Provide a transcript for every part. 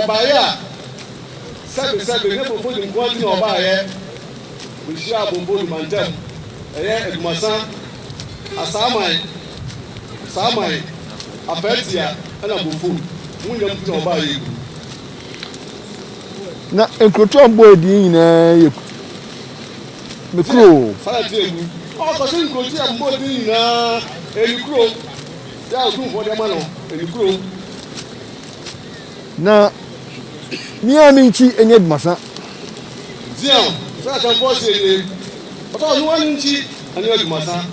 Yɛbaeɛ a, sɛbe sɛbe, nyɛ Bofodi nko ara nti na ɔbaeɛ. Ɔbɛhyiaa Bofodi mantam, ɛyɛ Adumasa, Asaaman, Saaman, Apaatia ɛna Bofod mu nyinam nti na ɔbaeɛ yi. Na nkurotoɔ a mobɔɔ din nyinaa yɛ me kuro o. Saa na ɛteɛ gu. Ɔkɔ so nkurotoɔ a mobɔɔ din nyinaa ɛyɛ ne kuro. Deɛ a Otumfoɔ de ama no, ɛyɛ ne kuro. Na me ara me nkyi nyɛ adwumasa. Zion, sɛ atamfoɔ seɛ nie, Ɔsɛ ɔno ara ne nkyi nyɛ adwumasa.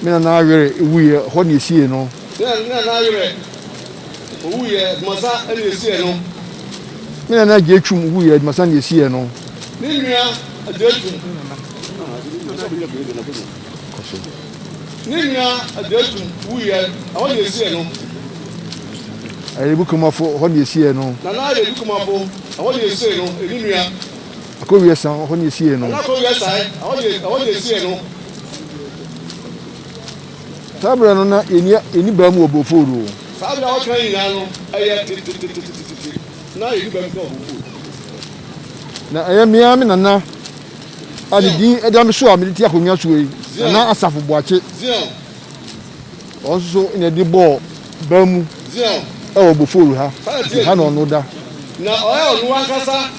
Me nana Ayerɛ wuiɛ, hɔ na yɛsiee no. Me nana Ayerɛ owuiɛ, Adwumasa na yɛsiee no. Me nana Agyatwum wuiɛ, Adwumasa na yɛsiee no. Ne nua Agyatwum. Ne nua Agyatwum wuiɛ, ɛhɔ na yɛsiee no. Ayɛbu Kumafo, ɛhɔ na yɛsiee no. Nana Ayɛbu Kumafo, ɛhɔ na yɛsiee no, ne nua. Akowia-San, ɛhɔ na yɛsiee no. Nana Akowia-San, ɛhɔ na yɛsiee no. Saa berɛ no na yɛnni yɛnni baa mu wɔ Bofoodu o. Saa berɛ a wɔka yi nyinaa no, ɛyɛ tetetetetete, na yɛnni baa mu koraa wɔ Bofoodu. Na ɛyɛ me ara me nana a ne din da me so a mede te akonnwa soɔ yi, Nana Asafo Boakye. Ɔno nso so na ɛde bɔɔ baa mu wɔ Bofoodu ha, nti ha na ɔno da. Na ɔyɛ ɔno ankasa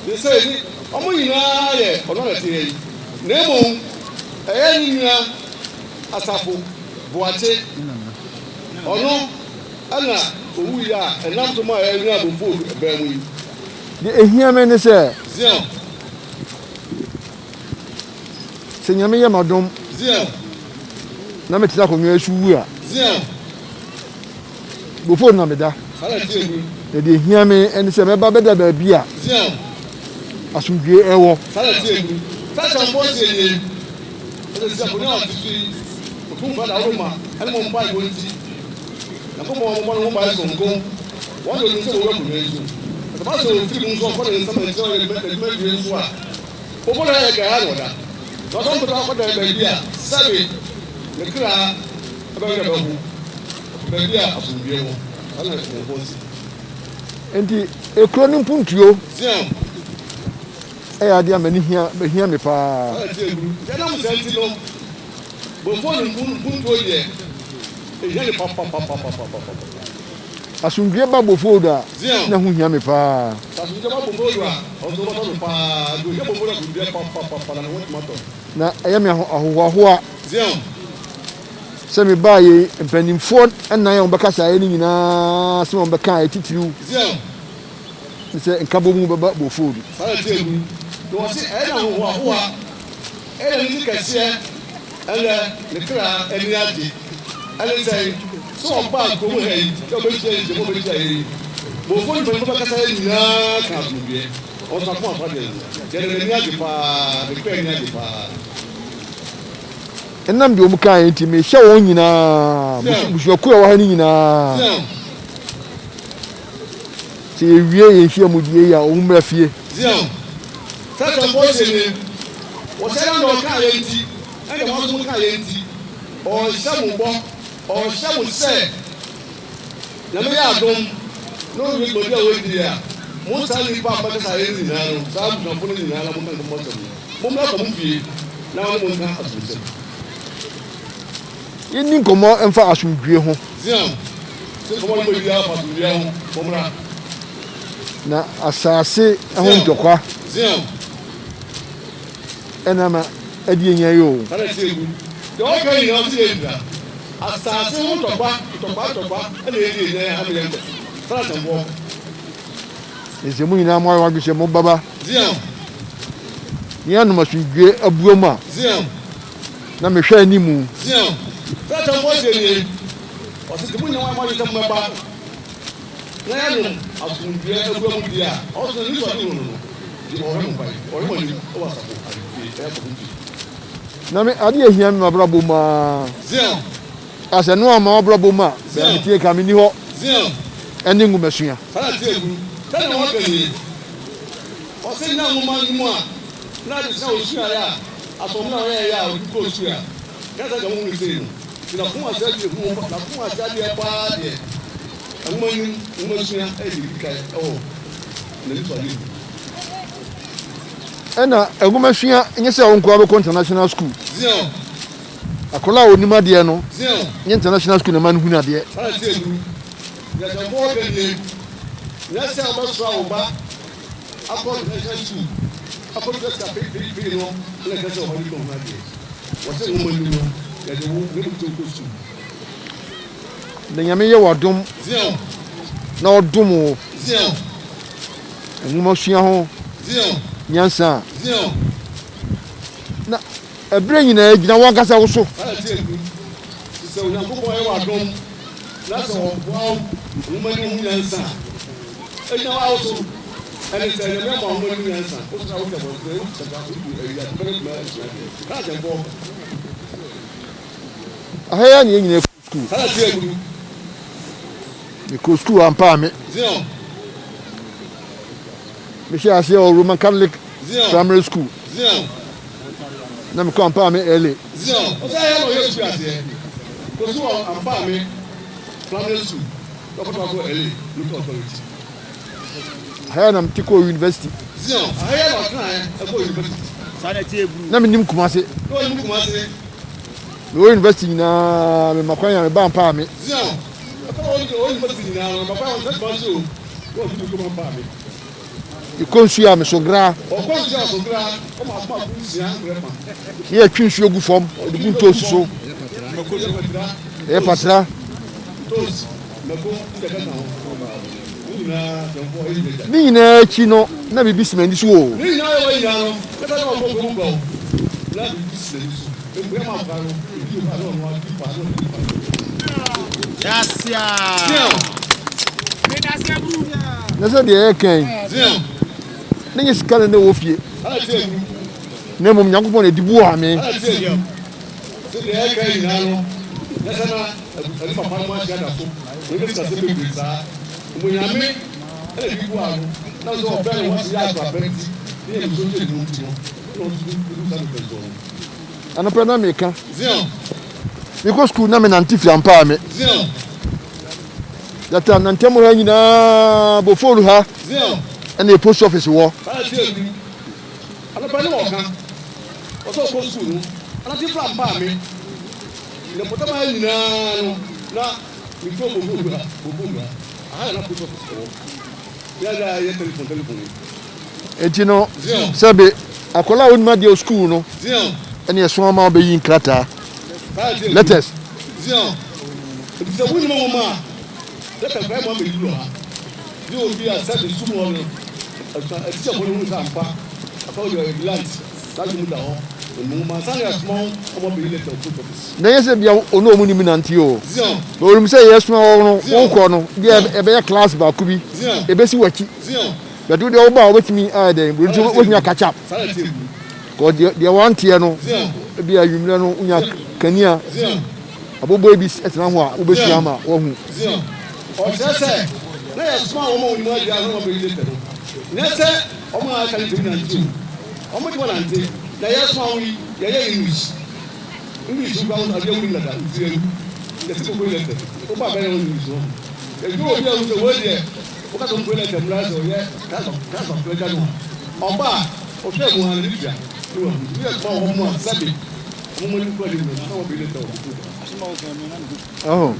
te sɛ ni, wɔn nyinaa yɛ ɔno na ɛte ha yi, na mmom ɛyɛ ne nua Asafo Boakye, ɔno na owui a ɛnam so maa yɛnyaa Bofour baa mu yi. Deɛ ɛhia me ne sɛ. Zion. Sɛ Nyame yɛ m'adom. Zion. Na metena akonnwa yi so wu a. Zion. Bofour na meda. Saa na ɛteɛ gu. Na deɛ ɛhia me ne sɛ mɛba bɛda baabi a. Zion. Asomdwoeɛ wɔ. Saa na ɛteɛ gu. Sɛ atamfoɔ seɛ nie. Ɛsɛ sɛ akonnwa a ɔte so yi, Otumfoɔ adaworoma ne mo mpaebɔ nti, Nyankopɔn bɛbɔ ne ho ban sononko. Wɔn de, onim sɛ wɔwɔ akonnwa yi so. Na sɛ ɛba sɛ ofiri mu nso ɔkɔ ne nsam akyiri a ɔyɛ n'adwuma wie nso a, obo no ayɛ kra ha na ɔda. Na ɔsan mpɛ sɛ ɔkɔda baabi a sɛbe ne kra bɛwerɛ bɛho, ɔpɛ baabi a asomdwoeɛ wɔ. Saa na Nyankopɔn se. Enti ekuro no mpuntuo. Zion. Ɛyɛ adeɛ a m'ani hia, ɛhia me paa. Saa na ɛteɛ gu. Nti ɛnam saa nti no, Bɔfoɔ no mpuntuo deɛ, ɛhia no papapapapapapa. Asomdwoeɛ ba Bofood a, Zion. na ɛho hia me paa. Sɛ asomdwoeɛ ba Bofood a, ɔno nso ɔbɛtɔ no paa. Nti ɔhia Bofood asomdwoeɛ papapapa na ne ho atumi atɔ no. Na ɛyɛ me ahohoahoa. Zion. Sɛ mebaa yei, mpanimfoɔ nnan a wɔbɛkasaeɛ no nyinaa asɛm a wɔbɛkaeɛ titiriw. Zion. Ne sɛ nkabom bɛba Bofoodu. Saa na ɛteɛ gu. Na ɔse ɛyɛ no ahohoahoa, ɛyɛ n'anigye kɛseɛ, ɛnɛ ne kra ani agye. Ɛne sɛn? Sɛ ɔbaa kurom ha yi sɛ ɔbɛhyia nhyiamu a ɔbɛhyia yɛn yi, Bofoodu mpanyimfoɔ bɛkasa yɛn nyinaa ka asomdwoeɛ. Ɔno nso n'akoma afa deɛ no. Nti ɛnɛ n'ani agye paa, ne kra ani agye paa. Ɛnam deɛ wɔkaeɛ nti, mehyɛ wɔn nyinaa, mmusuakuo a ɛwɔ ha no nyinaa, sɛ yɛwie yɛn nhyiamudie yi a, wɔmmra fie. Zion, sɛ atɛmfoɔ seɛ nie, Wɔhyɛ na deɛ ɔkaeɛ nti, ne deɛ mo nso mokaeɛ nti, ɔrehyɛ mo bɔ, ɔrehyɛ mo sɛ, Nyame yɛ adom na ɔwie dwumadi a wɔredi yi a, mo saa nnipa a mobɛkasa yɛn nyinaa no, saa abusuafoɔ no nyinaa na monka nkɔmmɔ asɛm no, mommra kɔ mo fie na wɔne mo nka asomdwoesɛm. Yɛnni nkɔmmɔ mfa asomdwoeɛ ho. Zion, sɛ nkɔmmɔ no mobɛdi ara fa asomdwoeɛ ho, mommra. Na asase ho ntɔkwa. Zion. Ɛna ama adi yɛn nya yi o. Saa na ɛteɛ gu. Deɛ ɔka nyinaa ɔse yɛn nyina. Asase ho ntɔkwa, ntɔkwa, ntɔkwa ɛna ɛdi yɛn nya yɛn ha ma yɛn kɔ so. Saa na atɛmfoɔ ka. Na sɛ mo nyinaa moayɛ mo adwene sɛ mobɛba. Zion. Ne yɛanom asomdwoeɛ abua mu a. Zion. Na mehwɛ anim. Zion. Saa atɛmfoɔ seɛ nie. Ɔse sɛ mo nyinaa moayɛ mo adwene sɛ mobɛba. Na yɛanom asomdwoeɛ abua mu deɛ a, ɔse n'anisoadehunu no no. Nti ɔhwɛ mo kwan, ɔhwɛ mo anim wɔ asafo ahemfie, ɛyɛ asafo fie. Na me, adeɛ a ɛhia me m'abrabɔ mu ara. Zion. A sɛ ɛno amma w'abrabɔ mu a, baabi a meteɛ nka menni hɔ. Zion. Ɛne nwomasua. Saa na ɛteɛ gu. Sɛdeɛ wɔka nie, Ɔse nya nwoma no mu a na adesua a ɔsuaeɛ a asɔmena a ɔyɛeɛ a ɔde kɔɔ sukuu a nka sɛ nka wohunu sei no. Nti n'akoma ase adeɛ hu, n'akoma ase adeɛ paa deɛ. Nwomanim, nwomasua yɛ deɛ ɛdi kan wɔ n'anisoadehu. Ɛna nwomasua nyɛ sɛ wo nkoa bɛkɔ international school. Zion. Akwadaa a ɔnim adeɛ no, Zion. nyɛ international school na ɛma no hunu adeɛ. Saa na ɛteɛ duru. Deɛ Akyɛmpɔn ka nie, Nyɛ sɛ wobɛsoa wo ba akɔ international school akɔtua sika peepeepee no na ɛkyerɛ sɛ wo ba no hunu adeɛ. Wɔse nwomanim no, yɛde wo na mmom sɛ wokɔ sukuu. Na Nyame yɛ wo adom na ɔdom wo nwomasua ho nyansa a, na ɛberɛ nyinaa gyina w'ankasa wo so. Sɛ Onyankopɔn yɛ wo adom na sɛ ɔboa wo nwoma no ho nyansa a, ɛgyina wo so. Ɛne sɛ Nyame ama wo nwoma no nyansa, wo so na wote abɔntene, wote kyɛfa, wodu awia, wobɛtumi asua adeɛ. Ka asɛmpɔ. Aha yi ara na yɛn nyinaa kɔ sukuu. Saa na ɛteɛ Guru. Mekɔɔ sukuu ampa a me. Zion. Mehyɛɛ aseɛ wɔ Roman Catholic Zion. Primary School. Zion. Na mekɔ ampa a me early. Zion. Ɔsɛ ayɛ na ɔyɛ sukuu aseɛ. Kɔ sukuu wɔ ampa a me primary school. Na ɔkɔtoa so wɔ early local authority. Aha yi ara na mete kɔɔ university. Zion. Aha yi ara na ɔtenaeɛ kɔɔ university. Na mennim Kumasi. Na ɔnnim Kumasi. Mewɔ university nyinaa mema kwan a meba mpaa me. Zion. Ɛkɔ wɔ university nyinaa no mema kwan a ɔntena Kumasi o. Na ɔtu me kurom ampaa me. Mekɔ nsuo a meso gra. Ɔkɔ nsuo a ɔso gra. Ɔma akoma ko nsia nkorɛ fa. Ne yɛtwe nsuo gu fam de gu ntoosi so. Ɛyɛ patra. Ne nyinaa akyi no, na biribi si m'ani so o. Na sɛ deɛ yɛreka yi, na nyɛ sika na na ɛwɔ fie, na mmom Nyankopɔn na ɛdi boaa me. Sɛ deɛ yɛreka yi nyinaa no, nyɛ sɛ na ɛne papa no ahyia da so, na ɛbɛsi asɛm bebree saa. Mmom Nyame na ɛde boaa no, na sɛ ɔbrɛ ne ho ase yɛ akoraba nti, ne nyamesom hyɛ ne mu nti no, ɛna ɔtumi duru saa mpɛnpɛnsoɔ no. Anɔpa na meka. Zion. Mekɔ sukuu na menante firi Ampaame. Zion. Yɛtra nantam ha nyinaa, Bofolu ha Zion. ɛna post office wɔ. Saa na ɛteɛ duru. Anɔpa ne ɔka, ɔsɛ ɔkɔ sukuu no, anante fra mpaa me, na mpɔtam ha nyinaa no, na me kurom Bofodu ha, Bofodu ha, aha na na post office wɔ. Yɛ na yɛ telephone, telephone yi. Enti no, Zion. sɛbe akwadaa a onim adeɛ wɔ sukuu no Zion. ɛne ɛso ama ɔbɛyi nkrataa, Saa na ɛteɛ duru. letters. Zion. Enti sɛ wonim nwoma a, letter koraa ma abɛduru ha. Gye obi a sɛbe sum hɔ no, atikyafo no hu sɛ ampa afa wo deɛ blunt, n'adwene mu da hɔ, mmom ansa na yɛasoma wo ama woabɛyi lɛta wɔ post office. Na ɛnyɛ sɛ bia ɔne wɔn nim nante o, Zion. na ɔnim sɛ yɛsoma wo no, Zion. wokɔ no, bia Zion. ɛbɛyɛ class baako bi, Zion. ɛbɛsi w'akyi, Zion. but wo deɛ woba a wobɛtumi ayɛ dɛn, Saa na ɛteɛ wobɛtumi gu. a catch up, Saa na ɛteɛ gu. Because deɛ deɛ wanteɛ no, Zion. ebia anwummerɛ no wonya kanea. Zion. Aboboe bi tena ho a wobesua ama wɔahu. Zion. Ɔkyerɛ sɛ, na yɛsoma wɔn a wɔnim ade a na wɔabɛyi leta no. Nyɛ sɛ wɔn a aka no ntumi nante o. Wɔn de wɔnante. Na yɛsoma wɔn yi, yɛyɛ English. English no koraa adeɛ wonim dada, wo tiri awu. Yɛse kɔkɔyi leta. Woba bɛyɛ wɔn English no. Yɛdwene obi a wohu sɛ wei deɛ, woka sɛ ɔnkɔyi leta mmra sɛ ɔyɛ class class of agya no a, ɔba a, ɔhwɛ mu ara n'ani tua na wahu. Nti yɛsoma wɔn a sɛbe. Ɔho.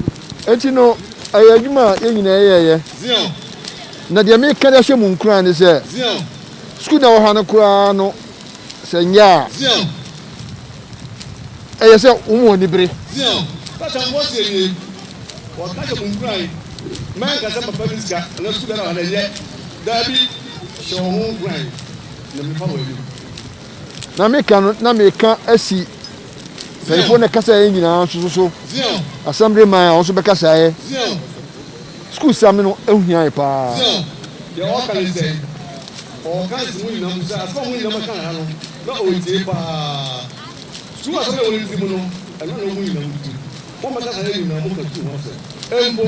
Enti no, ɛyɛ adwuma a yɛn nyinaa yɛeɛ. Na deɛ meka de ahyɛ mo nkuran ne sɛ, sukuu na ɛwɔ ha no koraa no, sɛ nyɛ a, ɛyɛ sɛ wɔn mu ani bere. Na meka no, na meka asi mpanyinfoɔ na ɛkasaeɛ nyinaa nso so, assembly man a wɔn nso bɛkasaeɛ. Sukuu sam no ho hiae paa. Deɛ ɔka ne sɛ, ɔka nsi mu nyinaa mu sɛ asɛm a mo nyinaa moka ha no, na ɔretie paa. Sukuu asɛm a ɛwɔ ne tirim no, ɛno na ɛwɔ mo nyinaa mo tirim. Mo a moakasa ha nyinaa, moka sukuu ho asɛm. Mpo,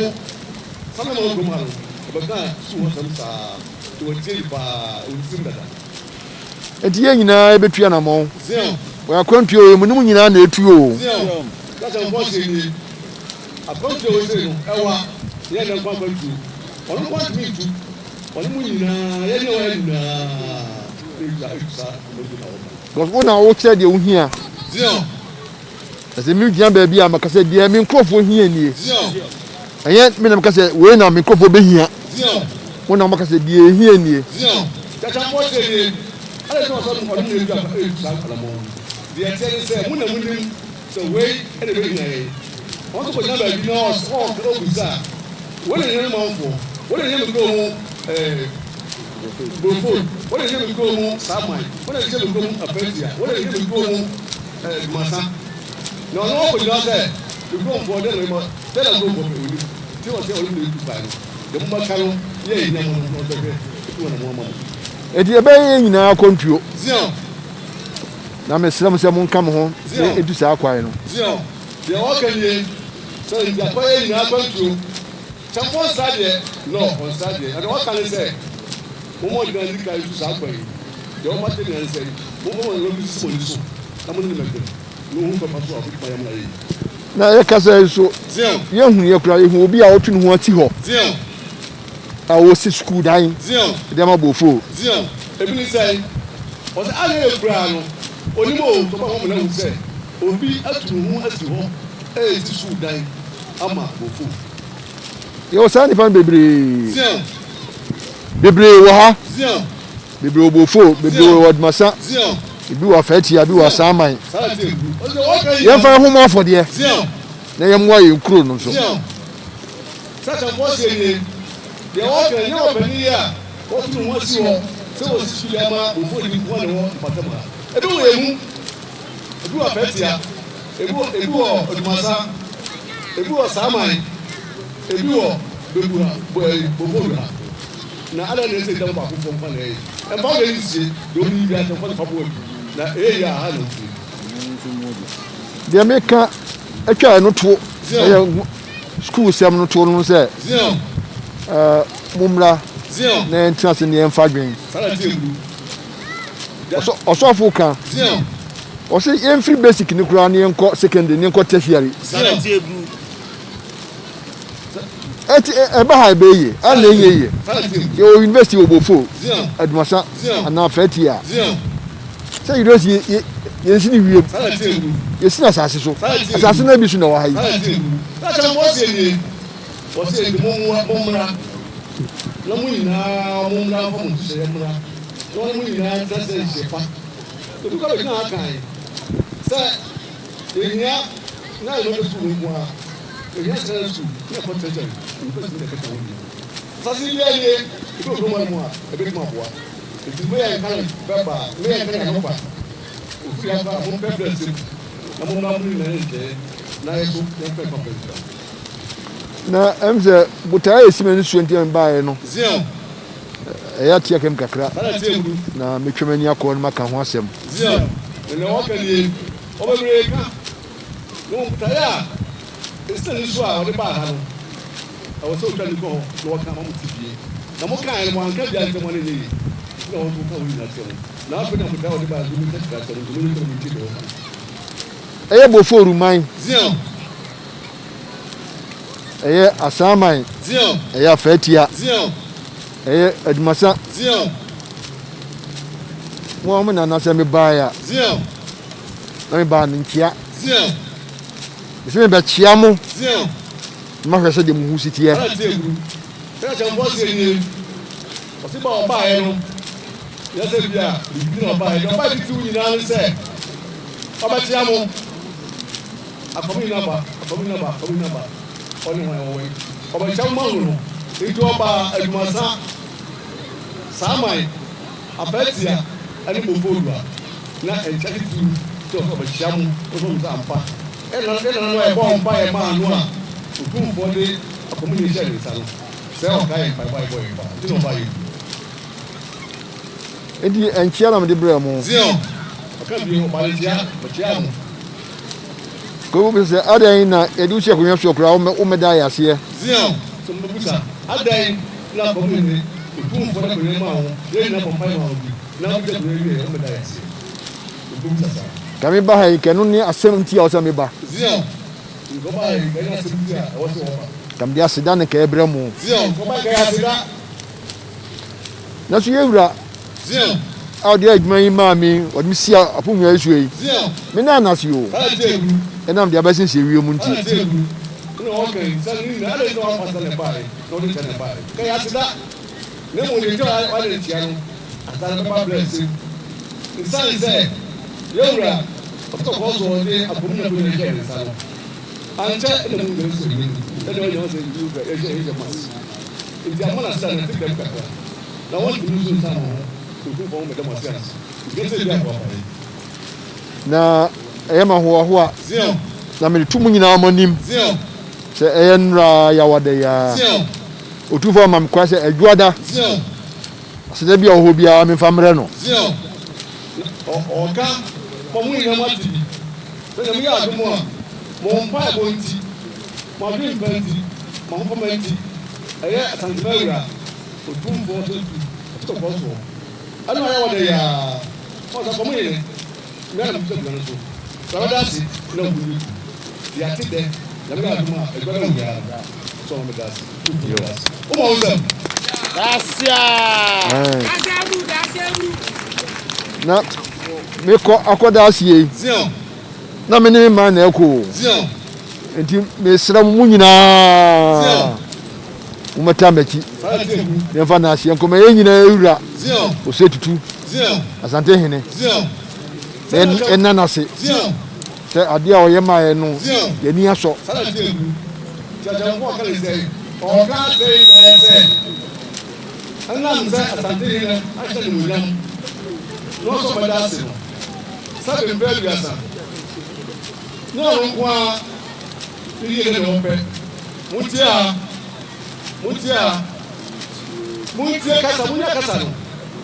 Samuel a ɔwɔ kurom ha no, ɔbɛkaa sukuu ho asɛm saa. Nti watie bi paa, ɛwɔ ne tirim dada. Enti yɛn nyinaa yɛbɛtu anammɔn. Wɔ akwantuo wei mu, ne mu nyinaa na ɛtu o. Nyɛ nnɛ nko akwantuo. Ɔno nko ara ntumi ntu. Ɔne mo nyinaa, yɛne wɔn nyinaa na ɛtu saa akwantuo na wɔka. Because wo na wokyerɛ deɛ wohia. Zion. Na sɛ megyina baabi a maka sɛ deɛ me nkurɔfoɔ hia nie. Zion. Ɛnyɛ me na meka sɛ wei na me nkurɔfoɔ bɛhia. Zion. Mo na moaka sɛ deɛ ɛhia nie. Zion. Kyakyafoɔ kyerɛ nie. Adɛn nti na ɔsɛ ɔne mo na ɛtu saa anammɔn no? Deɛ ɛteɛ ne sɛ mo na monim sɛ wei na ɛbɛhia yɛn. Ɔno nso kɔgyina baabi na ɔrebisa a, wei na ɛhia me manfoɔ, wei na ɛhia me kuro mu Brofo, wei na ɛhia me kuro mu Saman, wei na ɛhia me kuro mu Apatia, wei na ɛhia me kuro mu Dumasa. Na ɔno ɔkɔgyina hɔ sɛ, me kuromfoɔ, dɛn na mema, dɛn na kuromfoɔ pɛ? Ɔnnim. Nti ɔsɛ ɔno na ɛtu kwan no. Deɛ mobɛka no yɛ ɛhia mo no, na ɔbɛhwɛ atu anamɔn ama mo. Enti ɛbɛyɛ yɛn nyinaa akwantuo. Zion. Na mesrɛ mo sɛ monka mo ho na Zion. yɛntu saa kwan no. Zion, deɛ wɔka nie, sɛ enti akɔyɛ nyinaa akwantuo. Kyɛmfoɔ nsra deɛ, no, ɔnsra deɛ. Na deɛ wɔka ne sɛ, Momma ɔgyina ndi kan ntu saa kwan yi. Deɛ wɔfa kyerɛ nyinaa ne sɛ, Momfa mo aniwa mmɛsisi mo ani so, na mo ne no mmɛdwene, na ɔnhu kwan pa so a ɔbɛtumi ayɛ ama no ayɛ yie. Na yɛkasa yi nso, Zion. yɛnhunuiɛ koraa, yɛhuu obi a ɔtu ne ho asi hɔ Zion. a ɔresi sukuu dan Zion. de ama Bofo. Zion. Ebi ne sɛn? Ɔsɛ anyɛ yɛ koraa no, onim o, sɛ ɔba hɔ ma no ahu sɛ obi atu ne ho asi hɔ resi sukuu dan ama Bofo. Yɛwɔ saa nnipa no bebree. Zion. Bebree wɔ ha. Zion. Bebree wɔ Bofo, bebree Zion. wɔ Adumasa, Zion. ebi wɔ Afaatia, ebi wɔ Zion. Asaaman. Saa na ɛteɛ gu. Ɔsɛ wɔka yi Yɛmfa yɛn ho mmɔ afɔdeɛ Zion. na yɛmmoa yɛn kuro no nso. Zion. Sɛ atamfoɔ seɛ nie, Deɛ wɔka yi, nyɛ ɔpanin yi a watu ne ho asi hɔ sɛ ɔsi sukuu de ama Bofoni nko ara na ɛwɔ mpɔtam ha. Ebi wɔ yɛn mu, ebi wɔ Apɛtia, ebi wɔ ebi wɔ Odumasa, ebi wɔ Saaman, ebi wɔ Bebu ha, Bo ɛyi, Bofodu ha. Na adɛn na ɛsɛ sɛ nnipa baakofoɔ nko ara na ɛyɛ? Ɛmfa wo deɛ nsie, deɛ ɔnim biara atamfoɔ de fa boa bi, na ɛyɛ yie a, ha na wofiri. Deɛ meka atwa ɛno to ɛyɛ sukuusɛm no to no sɛ mommra na yɛntena ase na yɛmfa adwen. Ɔsɔfo ka ɔsɛ yɛmfiri basic no koraa na yɛnkɔ secondary na yɛnkɔ tertiary. Ɛti ɛba ha ɛbɛyɛ yie ɛna ɛnyɛ yie. Yɛwɔ university wɔ Bofo, Adumasa anaa Fatia. Sɛ university yɛ yɛnsi ne wiem, yɛsi no asase so. Asase no bi so na ɛwɔ ha yi. Wɔsi enti mommra, na mo nyinaa mommra mfa mo nhyehyɛeɛ mmra, na wɔne mo nyinaa ntena ase nhyehyɛ pa. Obi kɔ bɛgyina ha kan sɛ yɛhia na elementary school nko ara, yɛhia secondary school na ɛkɔ tertiary, university na ɛkɛka ho nyinaa. Asase biara nie, ebi wɔ kurom ha nom a ɛbɛtumi aboa. Enti mo yɛ nka no bɛba a, mo yɛ nka no anɔpa, ofiri ha koraa a mompɛ berɛ nsɛm na mommra mo ne nyinaa nhyehyɛeɛ na yɛ so yɛmfa papa nhyira. Na ɛm sɛ botaeɛ a ɛsi m'ani soɔ nti a mebaeɛ no, Zion. ɛyɛ ateɛ kam kakra, Saa na ɛteɛ mu. na metwa m'ani akɔ na maka ho asɛm. Zion. Na nea wɔka nie, Wɔbebree ka, na mmom botaeɛ a ɛsi n'ani so a ɔde baa ha no, ɛwɔ sɛ ɔtwa ani kɔ hɔ na wɔka ma mote bie. Na mokaeɛ no, moanka bi ankyerɛ mo a na ɛnyɛ yie. Nti na wɔn nso wɔka wɔn nyinaa kyerɛ mo. Na afei na botaeɛ a ɔde baeɛ no, meka kyerɛ akyerɛ mo, nti monyɛ ntɛm ntie deɛ wɔka no. Ɛyɛ Boforu man. Zion. Ɛyɛ Asaman. Zion. Ɛyɛ Afaatia. Zion. Ɛyɛ Adumasa. Zion. Mo a mo nana sɛ mebaeɛ a. Zion. Na mebaa no nkyea. Zion. Mese mebɛkyea mo. Zion. Na mahwɛ sɛdeɛ mo ho si teɛ. Ana tie guru. Sɛ akyɛmfoɔ seɛ nie. Ɔse ba ɔbaeɛ no. Nyɛ sɛ bi a biribi na ɔbaeɛ. Deɛ ɔbaeɛ titiriw nyinaa ne sɛ ɔbɛkyea mo. Akɔm nyina ba, akɔm nyina ba, akɔm nyina ba, ɔne hwan ɔwɔ yi? Ɔbɛkyɛ mo mahu no. Nti ɔbaa Adwumasa, Saaman, Apaatia ne Bofoodua, na ɛnkyɛ titiriw sɛ ɔsɛ ɔbɛkyea mo na ɔsɛ ɔhu sɛ ampa yɛn nananom a yɛbɔɔ mpaeɛ maa no a Otumfoɔ de akɔmnyɛ hyɛɛ ne nsa no, sɛ ɔkae yɛn mpaebɔ a yɛbɔɔ yɛn paa nti na ɔbaa yɛn mu. Enti nkyea na mede brɛɛ mo. Zion, ɔka bio, ɔbaa no nkyea, ɔkyeaa mo. Kwaku bisa sɛ, Adɛn na yɛde wo si akonnwa soɔ koraa a wommɛda yɛn aseɛ? Zion, sɛ mobɛbisa, Adɛn na akɔm nne Otumfoɔ de akonnwa yi maa wo, yɛn nyinaa bɔ mpaeɛ maa wo bi, na wode akonnwa yi wieeɛ, wommɛda yɛn aseɛ? Obi bɛbisa saa. Ka meba ha yi, nka ɛno ne asɛm nti a ɛwɔ sɛ meba. Zion, nka wobaa ha yi, nka ɛnyɛ asɛm nti a ɛwɔ sɛ wɔba. Nka mede aseda ne nka ɛbrɛ mo. Nanso yɛn Wura a ɔde adwuma yi maa me, ɔde me si aponnwa yi so yi, me nan nna ase o, ɛnam deɛ abɛsensɛn wiem nti. Ankyɛ na muhun dɛm sɛ wie no, nna ɔyɛ hɔn sɛ ndzuu kra yɛhyɛ hɛn yamu ase. Ntsi ama no aseda no tse dɛm kakra, na wɔnntumi so nnsan hɔnho, Otumfoɔ ho meda mo ase ansa. Ntsi kɛse bi aboapa yi. Na ɛyɛ me ahohoahoa, Zion. na mede to mo nyinaa mo anim, Zion. sɛ ɛyɛ nnora Yawada yi ara. Zion. Otumfoɔ ama me kwan sɛ Adwoada, Zion. aseda bi a ɛwɔ hɔ biara memfa mmrɛ no. Zion. Na ɔɔka ma mo nyinaa moate bi. Sɛ Nyame yɛ adom a, mo mpaebɔ nti, mo adwempa nti, mo ahofama nti, ɛyɛ Asantema Awura, Otumfoɔ Ɔsatu, ɔte kɔkɔɔ soɔ. Ɛno ayɛ wɔ dɛ yi ara, ma ɔsan kɔ mo hene, me ara na mete akonnwa no so, sɛ ɔbɛda ase na ɔbu ne ku. Yɛate dɛ, Nyame yɛ adom a, agua no awu yi ara no, sɛ ɔma meda ase, Otumfoɔ meda ase. Woma wo nsam. Na mekɔ akɔda ase yi. Na me ne me man na ɛkɔ o. Nti mesrɛ mo mo nyinaa mommɛta m'akyi na yɛmfa no ase yɛnkɔ ma yɛn nyinaa wura Osei Tutu Asante Hene na yɛnna no ase sɛ adeɛ a ɔyɛ maa yɛn no yɛn ani asɔ. Ɛnam sɛ Asante Hene ahyɛ no animuonyam na ɔsɛ ɔbɛda ase no, Sɛbe mpɛ 30, nyɛ ɔno nko ara ne yie ne deɛ ɔpɛ. Montie ha, montie ha, montie kasa, monnya kasa no.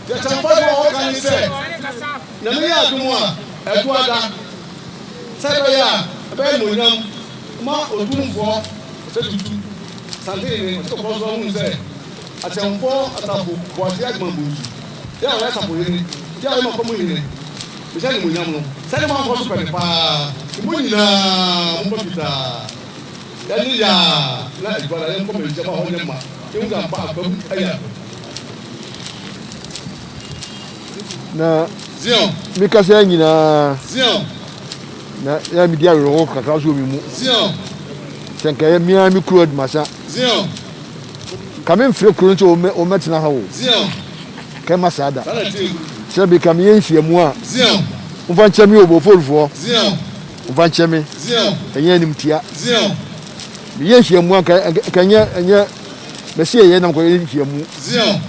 Deɛ Kyɛmfa de wɔ hɔ ka ne sɛ, Nyame yɛ adom a, ɛto ada, sɛ ɛbɛyɛ a ɛbɛyɛ animuonyam ma Otumfoɔ Osei Tutu Asantehene Ɔtekɔkɔɔ so ahunu sɛ Akyɛmfoɔ Asafo Boakye Agyeman Bonsu Yɛ a ɔyɛ asafohene, yɛ a ɔyɛ m'akwamu hene, mehyɛ animuonyam no. Sɛdeɛ moankɔ so pɛ no paa, nti mo nyinaa momfa fitaa yɛne yaa na adwuma no yɛnkɔ manhyia mu a hɔ nyɛ ma yɛhu sɛ ampa akwamu yɛ akwamu. Na Zion. me kasa nyinaa. Zion. Na yɛ a medi awerɛhoɔ kakra nso wɔ me mu. Zion. Sɛ nka ɛyɛ me ara me kuro Adumasa. Zion. Ka me mfrɛ kuro no sɛ wɔmmɛtena ha o. Zion. Ka ɛmma saa da. Saa na ɛteɛ gu. Sɛ bi ka meyɛ nhyiamu a. Zion. Momfa nkyɛ me o, Bofourfoɔ. Zion. Momfa nkyɛ me. Zion. Ɛnyɛ animtia. Zion. Meyɛ nhyiamu a nka nka ɛnyɛ ɛnyɛ mɛsi ɛyɛ na mekɔyɛ nhyiamu. Zion.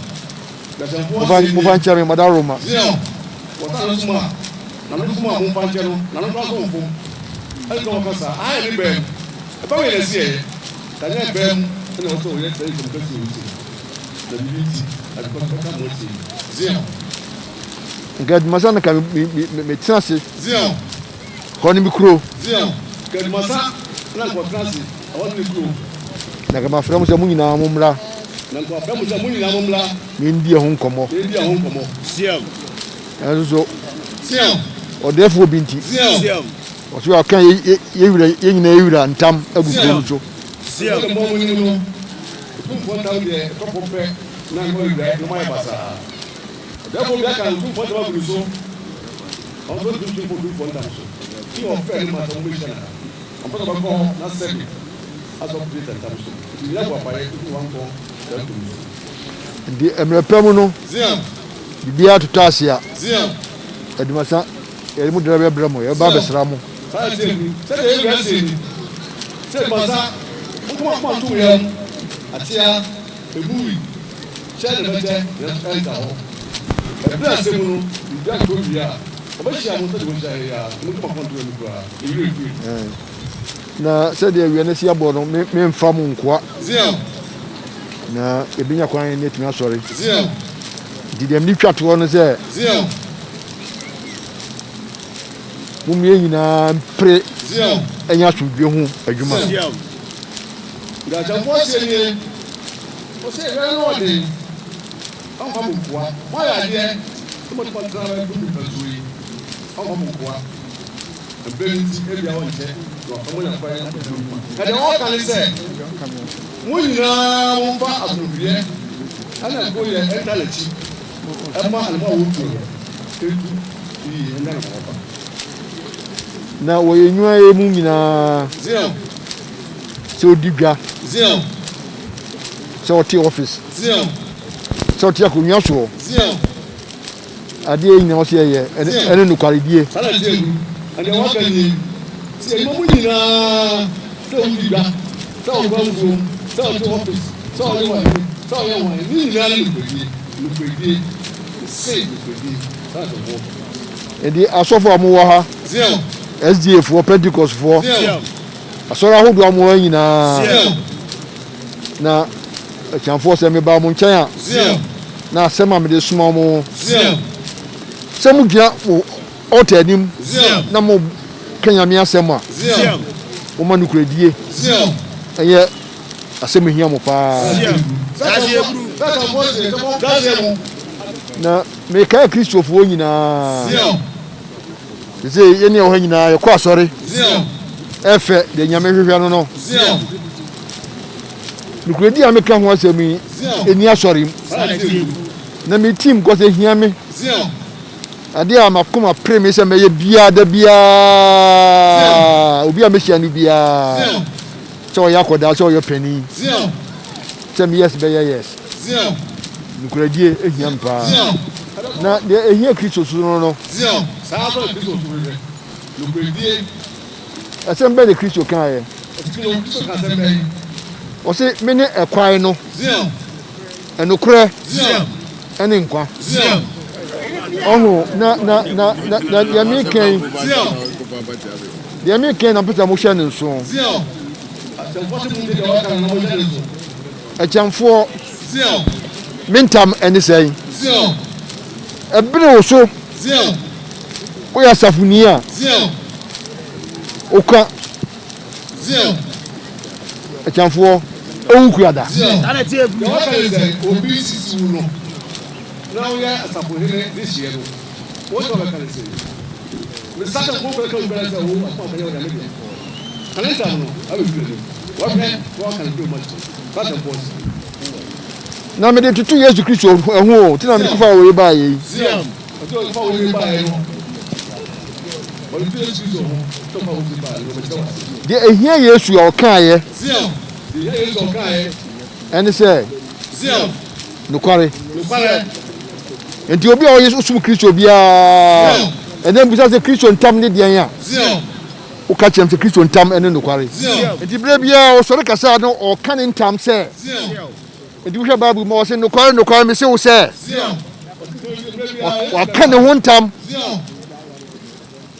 Momfa momfa nkyɛ me, Madaroma. Zion. Wɔsa no som a, na no som a momfa nkyɛ no, na no koraa so mfom. Ɛnka wɔka saa. Aha yɛ ne baa mu. Ɛba wei na ɛsi ɛyɛ. Ka nyɛ baa mu na ɛwɔ sɛ wɔyɛ saa nhyiamu kɛseɛ wei sei. Na biribi nti, adekɔ no bɛka mo atie. Zion. Nka Adumasa na ka me me me metena ase. Zion. Hɔ ne me kuro. Zion. Nka Adumasa na nka ɔtena ase, ɛhɔ ne ne kuro. Na nka mafrɛ mo sɛ mo nyinaa mommra. Na nka wafrɛ mo sɛ mo nyinaa mommra. Na yɛndi ɛho nkɔmmɔ. Na yɛndi ɛho nkɔmmɔ. Zion. Nanso so. Zion. Ɔdɛɛfoɔ bi nti. Zion. Ɔso ɔka yɛ yɛ wura yɛn nyinaa wura ntam agu kuro no so. Zion. Sɛdeɛ mo anim no, Otumfoɔ ntam deɛ ɛtɔ fam pɛ na ne ɔwura no ayɛ basaa. Ɔdɛɛfoɔ bi aka Otumfoɔ ntam agu ne so, ɔno nso ntumi ntwe mfa Otumfoɔ ntam so. Nti ɔfrɛɛ ne ma sɛ wɔmmɛhyia no ha. Ɔmpɛ sɛ ɔbɛkɔ hɔ na sɛbe asɔ Peter ntam so. Nti ɔnnya boapayɛ nti na wankɔ saa kuro no so. Nti mmerɛ pa mu no, Zion. biribiara totɔ ase a, Zion. Adumasa, yɛde mo dra bɛbrɛ mo, yɛbɛba abɛsra mo. Saa na ɛteɛ ni, sɛdeɛ yɛn wura seɛ ni, sɛ Adumasa, monka mo akoma nto mo yam, atea, ɛbui, kyɛ na ɛbɛkyɛ, nanso ɛrenka hɔ. Ɛberɛ a asɛm no, biribiara totɔ wie a, wɔbɛhyia mo sɛdeɛ wɔhyia yɛn yi ara, nti monka mo akoma nto mo yam koraa, yɛn werɛ mfiri mo. Na sɛdeɛ awia no asi abɔ no, me, memfa mo nkoa. Zion. Na yɛbɛnya kwan na yɛatumi asɔre. Zion. Nti deɛ mede twa toɔ no sɛ. Zion. Mom yɛn nyinaa mpere Zion. nyɛ asomdwoeɛ ho adwuma. Zion. Nkakyɛfoɔ seɛ nie, Ɔse awia no ɔden, ɔmfa mo nkoa. Moayɛ adeɛ sɛ moatumi atena bɛduru mpɛnsoɔ yi, ɔmfa mo nkoa. Ɛberɛ no nti, ebia ɔnkyɛ na moanya kwan akɔdi ho dwuma. Na deɛ ɔreka ne sɛ, Mo nyinaa momfa asomdwoeɛ ne kokoyɛ ntaa n'akyi mma anamɔn a wɔretuo no ntu yie nyɛ anamɔn pa. Na wɔ yɛn nnwuma yi mu nyinaa, sɛ ɔdi dwa, sɛ ɔte office, sɛ ɔte akonnwa soɔ, Adeɛ yi nyinaa ɔsɛ yɛyɛ ɛne nokwaredie. Saa na ɛteɛ gu, na deɛ wɔaka nie, Sɛ yɛn mu nyinaa, sɛ wodi dwa, sɛ wokɔ afuom, sɛ wote office, sɛ woyɛ ɔhene, sɛ woyɛ hwan, ne nyinaa ne nokorɛdie, nokorɛdie, mese nokorɛdie, saa na asɛmfoɔ ka. Enti asɔfo a mowɔ ha, SDA foɔ, Pentecost foɔ, asɔre ahodoɔ a mowɔ ha nyinaa, na Akyamfoɔ, sɛ meba mo nkyɛn a, na asɛm a mede soma mo, sɛ mogyina mo altar anim na moka Nyame asɛm a, momma nokorɛdie nyɛ asɛm a ɛhia mo paa. Na mekae Kristofoɔ nyinaa. Seesei yɛne ɛwɔ ha nyinaa yɛkɔ asɔre. Ɛfɛ deɛ Nyame hwehwɛ no no. Nokorɛdi a meka ho asɛm yi, ɛnni asɔre mu. Na me team kɔ sɛ hia me. Adeɛ a m'akoma pere me sɛ mɛyɛ biara da biara, obi a mɛhyia no biara, sɛ ɔyɛ akɔdaa, sɛ ɔyɛ panin, sɛ me yes bɛyɛ yes. Nokorɛdie hia me paa. Na deɛ ɛhia Kristo so no no. Asɛm bɛn na Kristo kaeɛ? Ɔse, Mene ɛkwan no, ɛnokorɛ, ɛne nkwa. Ɔho, na, na, na, na, na deɛ meka yi, deɛ meka yi na mpɛ sɛ mohyɛ no nso. Akyɛmfoɔ, me ntam ɛne sɛn? Ɛbere wo so. Woyɛ asafoni a, woka Akyamfoɔ owu kura da. Deɛ wɔka ne sɛ obi sisi wo no na woyɛ asafohene de hyeɛ no, wo sɛ wɔbɛka ne sɛ mesa sɛ nkurɔfoɔ bɛka obiara sɛ wo akoma bɛyɛ onyame dea. Ka ne ntam no abɛdu n'anim, wɔhwɛ na wɔaka no berɛ mu akyerɛ no. Saa akyamfoɔ nsa. Na mede toto Yesu Kristo ho o, nti na mede kɔfaa wei baeɛ yi. Deɛ ɛhia Yesu a ɔkaeɛ ɛne sɛ nokware. Nti obi a ɔyɛ ɔsom Kristo biara ɛnɛ mbisa sɛ Kristo ntam ne deɛn a, woka kyerɛ m sɛ Kristo ntam ɛne nokware. Nti berɛ biara ɔsɔre kasa no ɔka ne ntam sɛ. Enti wohwɛ Bible mu a, ɔse, Nokware, nokware, mese wo sɛ, waka ne ho ntam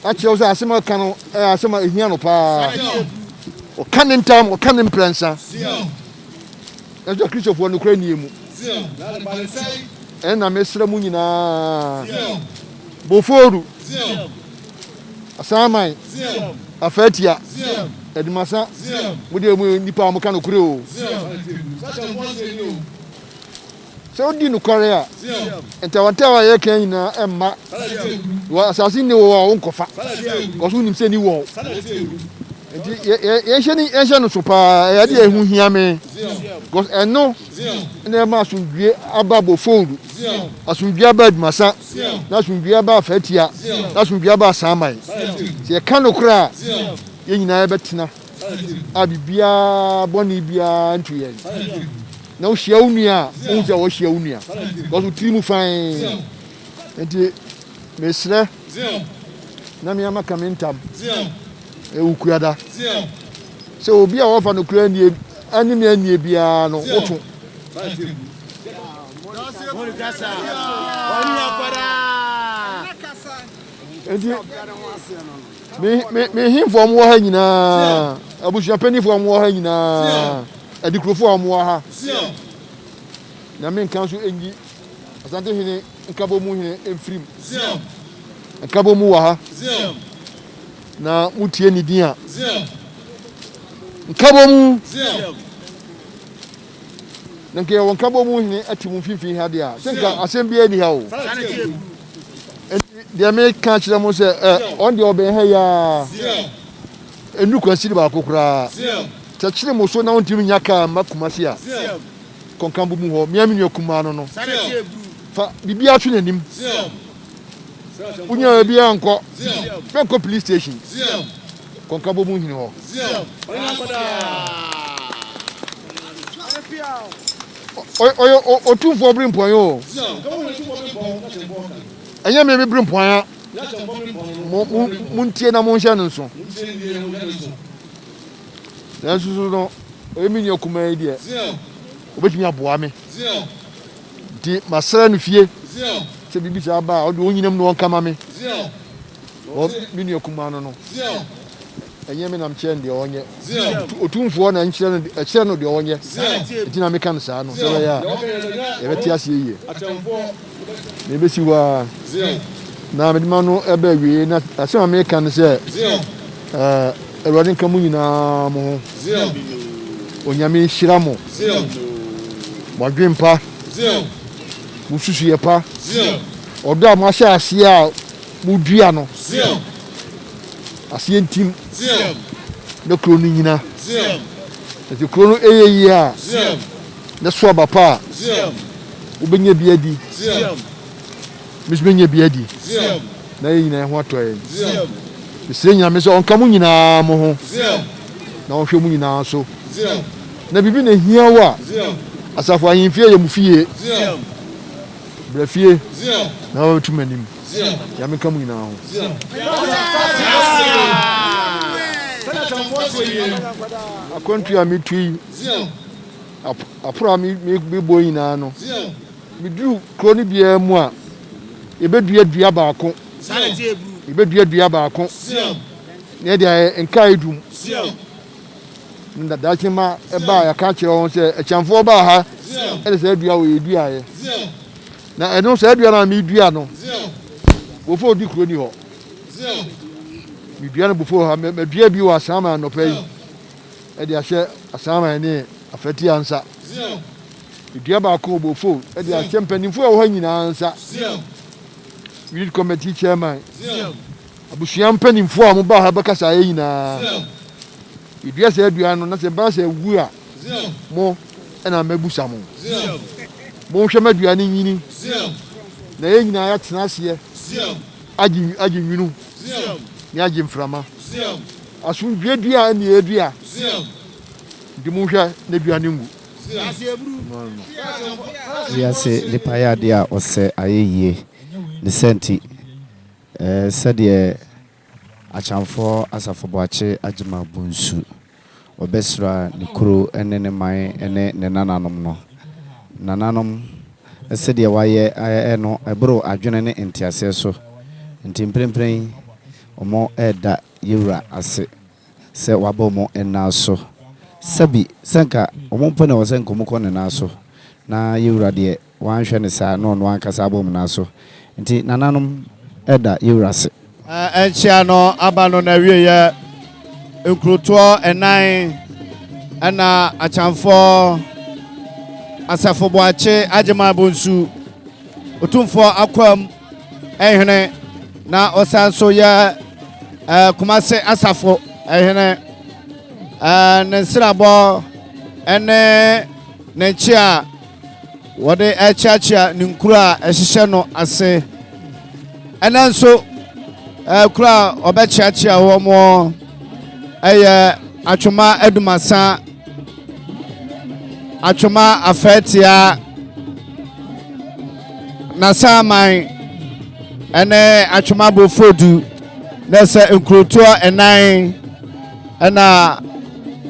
akyerɛ wo sɛ asɛm a ɔka no ɛyɛ asɛm a ehia no paa. Ɔka ne ntam, ɔka ne mprɛnsa. Nanso Akristofoɔ nokorɛ nnie mu. Ɛna mesrɛ mo nyinaa, Boforu, Asaman, Afatia, Adumasa, mo deɛ mo yɛ nnipa a moka nokorɛ o. Sɛ wodi nokware a, ntawantawa a yɛka nyinaa ɛmma. Wɔ asase nni wɔ a wonkɔfa, because wonim sɛ ni wɔ. Nti yɛnhyɛ ne yɛnhyɛ no so paa, ɛyɛ adeɛ a ɛho hia me. Because ɛno na ɛma asomdwie aba Bofouru, asomdwie aba Adumasa. Na asomdwoeɛ aba Afatia, na asomdwoeɛ aba Asaman. Sɛ yɛka nokorɛ a, yɛn nyinaa yɛbɛtena a biribiara bɔne biara nto yɛn. Na wohyia wo nua a, wohu sɛ wɔahyia wo nua. Because wo tiri mu fann. Nti mesrɛ na me ama ka me ntam ɛwɔ kuada sɛ obi a wɔfa nokorɛ annie ɛne me annie biara no woto. Enti me me hemfo a wɔwɔ ha nyinaa, abusuapanyinfo a wɔwɔ ha nyinaa, adikurofo a wɔwɔ ha, na menka nso enyi Asante hene nkabɔmu hene mfirim. Nkabɔmu wɔ ha na motie ne din a nkabɔmu. Na nka yɛwɔ nkabɔmu hene te mo mfimfini ha deɛ a, sɛ nka asɛm biara nni ha o. Enti. Deɛ meka kyerɛ mo sɛ ɛ ɔn deɛ ɔbɛn ha yi ara ɛnnu kwansini baako koraa. Sɛ kyere mo so na wontumi nya kaa mma Kumasi a, kɔ Nkambo mu hɔ. Mea me nua kumaa no no. Fa biribiara to n'anim. Wonya baabiara nkɔ. Mɛnkɔ police station. Kɔ Nkambo mu hene hɔ. Ɔyɛ otumfoɔ berempɔn o. Ɛnyɛ me me berempɔn a. Mo mo montie na monhyɛ no nso. Nanso so no, ɔyɛ me nua kumaa yi deɛ, obetumi aboa me. Nti masrɛ no fie sɛ biribi saa ba a, ɔde ɔnyinam na ɔnka ma me. Wɔ me nua kumaa no no, ɛnyɛ me na mekyerɛ no deɛ ɔnyɛ. Otumfoɔ na nkyerɛ no, ɛkyerɛ no deɛ ɔnyɛ. Nti na meka no saa no, sɛ ɛbɛyɛ a yɛbɛte aseɛ yie. Na ɛbɛsi hɔ ara na mede ma no ɛbɛ awie na asɛm a meka no sɛ Awurade nka mo nyinaa mo ho. Onyame nhyira mo. Mo adwempa, mo susuyɛ pa, ɔdɔ a moahyɛ aseɛ a modua no aseɛ ntim na kuro no nyina. Nti kuro no ɛyɛ yie a na so aba pa a wobɛnya bi adi. Me nso mɛnya bi adi na yɛn nyinaa ho atɔ yɛn. Mesrɛ Nyame sɛ ɔnka mo nyinaa mo ho na ɔnhwɛ mo nyinaa so. Na biribi na ehia wo a, asafo ahemfie yɛ mo fie. Bra fie na wabɛto m'anim. Nyame nka mo nyinaa ho. Akwantu a metu yi, aporo a mebɔ nyinaa no, Meduru kuro no biara mu a, yɛbɛdua dua baako. Yɛbɛdua dua baako na yɛde ayɛ nkae dum. Na daakye ma ɛba a yɛaka akyerɛ wɔn sɛ akyamfoɔ baa ha ɛna saa dua wɔ yɛduaeɛ. Na ɛno saa dua no a medua no, bofo di kuro ni hɔ. Medua no bofo ha, madua bi wɔ Asaman anɔpa yi ɛde ahyɛ Asaman ne Afatia nsa. Dua baako wɔ Bofo de ahyɛ mpanyimfo a ɛwɔ hɔ nyinaa nsa. Unit committee chairman, abusua mpanyimfo a wɔbaa ha bɛkasa yɛ nyinaa. Yɛdua saa dua no na sɛ ɛba sɛ ɛwu a, mo na mɛbusa mo. Monhwɛ ma dua no nyini na yɛn nyinaa yɛatena aseɛ agye agye nwunu ne agye mframa. Asomdwoeɛ dua a ɛne yɛdua nti monhwɛ na dua no ngu. Wiase nipa yɛ adeɛ a ɔsɛ ayɛyie ne sɛ nti sɛdeɛ Akyamfoɔ Asafo Boakye Agyema Bonsu ɔbɛsra ne kuro ne ne man ne ne nananom no nananom sɛdeɛ wayɛ no ɛboro adwene ne nteaseɛ so nti mprempren wɔreda yɛwura ase sɛ waba wɔn nna so. Sɛbi, sɛ anka wɔn mpo na ɛwɔ sɛ anka wɔkɔ ne nan so, na yɛn wura deɛ, wanhwɛ no saa, na ɔno ankasa abɔ wɔn nan so. Nti, nananom da yɛn wura ase. Nkyea no aba no n'awieɛ. Nkurotoɔ ɛnan ɛna Akyamfoɔ, Asafo Boakye, Agyeman Bonsu, Otumfoɔ Akwam, hene na ɔsan nso yɛ eh, Kumase asafo hene. Eh, ne nsrabɔ ne ne nkyea a wɔde rekyeakyea ne nkuro a ɛhyehyɛ no ase. Ɛnɛ nso eh, kuro a ɔbɛkyeakyea wɔn ɛyɛ Atwoma Adumasa Atwoma Afɛɛtea, Nasaman ne Atwoma Bofodu na sɛ nkurotoɔ ɛnan ɛna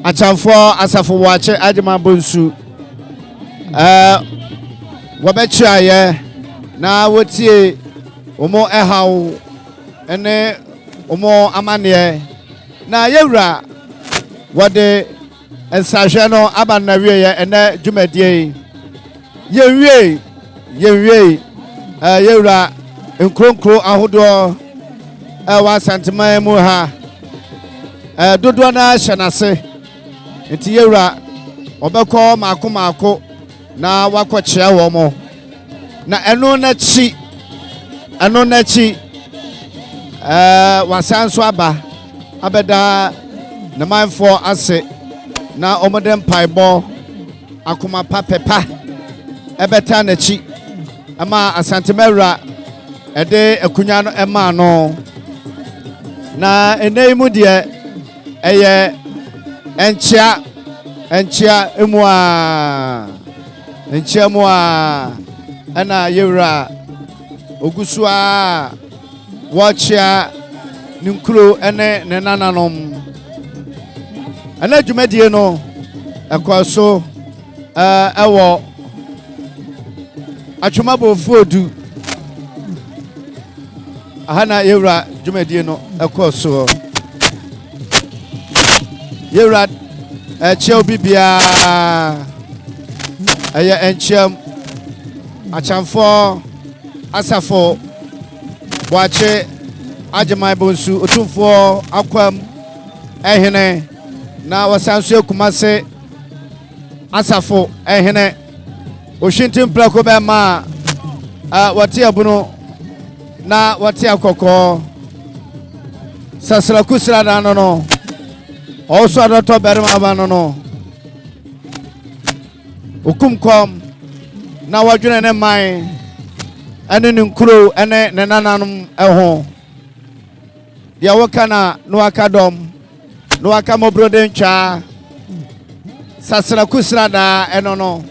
Akyamfoɔ Asafo Boakye Agyema Bonsu ɛɛ wɔbɛkyeaeɛ na wɔtie wɔn ɛhaw ne wɔn amanneɛ na yɛwura wɔde Nsrahwɛ no aba no n'awieɛ ɛnɛ dwumadie yi. Yɛnwiei, yɛnwiei, ɛɛ yɛwura nkuronkuro ahodoɔ ɛwɔ Asanteman mu ha. Ɛɛ dodoɔ no ara hyɛ n'ase. Nti yɛwura ɔbɛkɔ maako maako na wakɔkyea wɔn. Na ɛno n'akyi, ɛno n'akyi. Ɛɛ wasan nso aba abɛda ne manfoɔ ase na wɔde mpaebɔ akoma pa pɛpa ɛbɛtaa n'akyi ɛma Asantemawura ɛde akonnwa no ɛmaa no. Na ɛnɛ yi mu deɛ ɛyɛ nkyea nkyea mu a nkyea mu a ɛna yɛwura ogu so a wɔkyea ne nkuro ne ne nananom. Ɛna dwumadie no ɛkɔɔ so ɛwɔ Atwomabɔfoɔ du. Aha na yɛwura dwumadie no ɛkɔɔ soɔ. Yɛwura ɛkyɛ obi biara ɛyɛ nkyɛm akyamfoɔ asafo Boakye Agyeman Bonsu Otumfoɔ Akwam Ɛhene na wɔsan nso yɛ Kumase Asafo Ɛhene Ohwinti Mprako bɛma a wɔte abunu na wɔte akɔkɔɔ Sasraku sradan no no ɔwɔ so adɔtɔ barima aba no no Okum kɔm na wɔdwene ne man ne ne nkurow ne ne nananom ho. Deɛ woka na na waka dɔm, na waka mmɔborɔde ntwaa, sasraku sradaa ɛno no.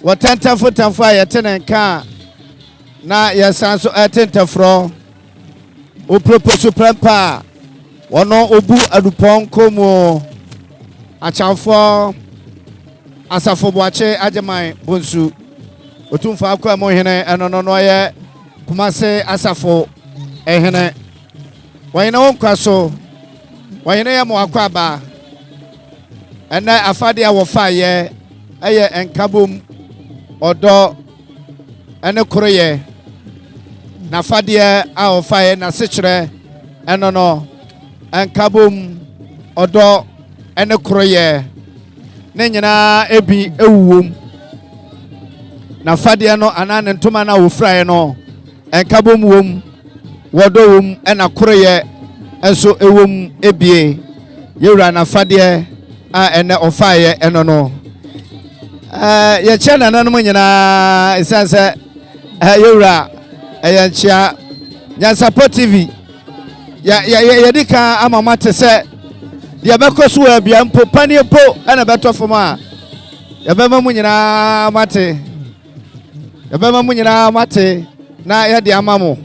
Wɔ tɛntɛmfo tɛmfo a yɛte ne nka a na yɛsan so ɛte ntɛforɔ. Oproposo prɛmpa a wɔno obu adupɔn kɔn mu Akyamfoɔ Asafo Boakye Agyeman Bonsu Otumfoɔ Akwamu Hene ɛno no na ɔyɛ Kumase Asafo Hene. Wɔhene wo nkwa so, wɔhene yɛ mo akwaaba. Ɛnɛ afadeɛ a wɔfaeɛ ɛyɛ nkabom, ɔdɔ, ne koroyɛ. N'afadeɛ a ɔfaeɛ n'asekyerɛ ɛno no, nkabom, ɔdɔ ne koroyɛ. Ne nyinaa ebi ewuwom. N'afadeɛ no anaa ne ntoma no a wɔfiraeɛ no, nkabom wom, wɔdɔ wom ɛna koroyɛ nso ɛwom ebie. Yɛwura n'afadeɛ a ɛnɛ ɔfaeɛ ɛno no. Ɛɛ yɛkyɛ nananom nyinaa ɛsiane sɛ ɛɛ yɛwura ɛyɛ nkyea Nyansapɔ TV yɛ yɛ yɛdi kan ama mo ate sɛ deɛ ɛbɛkɔ so wɔ abia mpo paneɛ mpo ɛna ɛbɛtɔ fam a yɛbɛma mo nyinaa mo ate yɛbɛma mo nyinaa mo ate na yɛde ama mo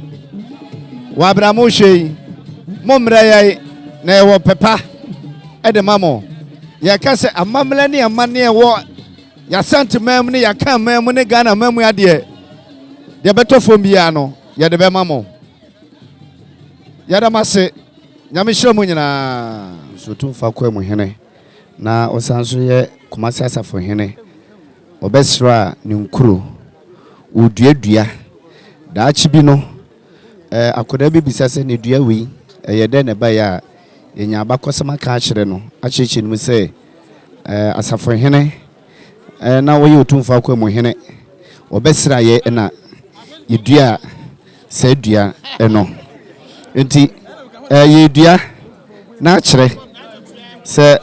wɔ abira mo hwɛ yi mo mmerɛ yɛ na yɛwɔ pɛpa ɛde ma mo. Yɛka sɛ amammerɛ ne amanneɛ wɔ yɛasante man mu ne yɛaka man mu ne Ghana man mu adeɛ, deɛ ɛbɛtɔ fam biara no, yɛde bɛma mo. Yɛda mo ase. Nyame hyira mo nyinaa. Nsuotumfoɔ Akwaa mu hene na ɔsan nso yɛ Kumasi Asafo hene. Ɔbɛsraa ne nkuro. Ɔredua dua. Daakye bi no, akwadaa bi bisa sɛ ne dua wei, ɛyɛ dɛn na ɛbaeɛ a, Yɛanya abakɔsɛm aka akyerɛ no, akyerɛkyerɛ no mu sɛ asafohene na ɔyɛ Otumfoɔ Akoa mu hene. Ɔbɛsra yɛ na yɛdua saa dua no. Nti yɛdua na akyerɛ sɛ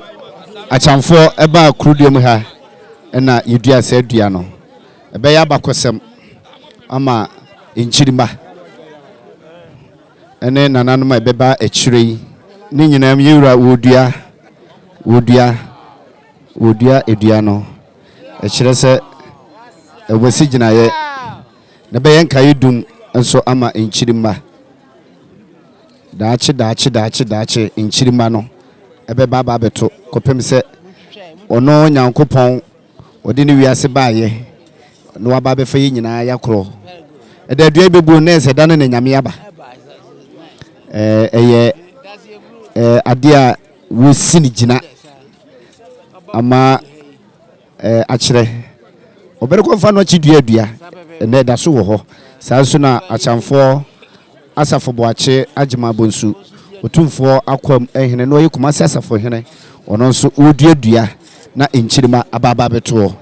Akyamfoɔ baa kurodua mu ha na yɛdua saa dua no. Ɛbɛyɛ abakɔsɛm ama nkyirimma. ne nananom a ɛbɛba akyire yi ne nyinaa mu yɛwura wɔdua wɔdua wɔdua edua no ɛkyerɛ sɛ ɛwɔsi gyinaeɛ na ɛbɛyɛ nkaeɛ dum nso ama nkyirimma daakye daakye daakye daakye nkyirimma no ɛbɛba aba abɛto kɔpem sɛ ɔno Nyankopɔn Ɔde ne wiase baayɛ na waba abɛfa yɛ nyinaa yakorɔ. Ɛda dua bɛbuo na ɛsɛ da no na Nyame aba. Ɛyɛ adeɛ a wɔsi no gyina ama akyerɛ. Ɔbɛrekɔmfa no akyi dua dua ɛnɛ ɛda so wɔ hɔ. Saa nso na Akyamfoɔ Asafo Boakye Agyemang Bonsu, Otumfoɔ Akwam Hene na ɔyɛ Kumasi Asafo Hene, ɔno nso ɔredua dua na nkyirimma aba aba abɛtoɔ.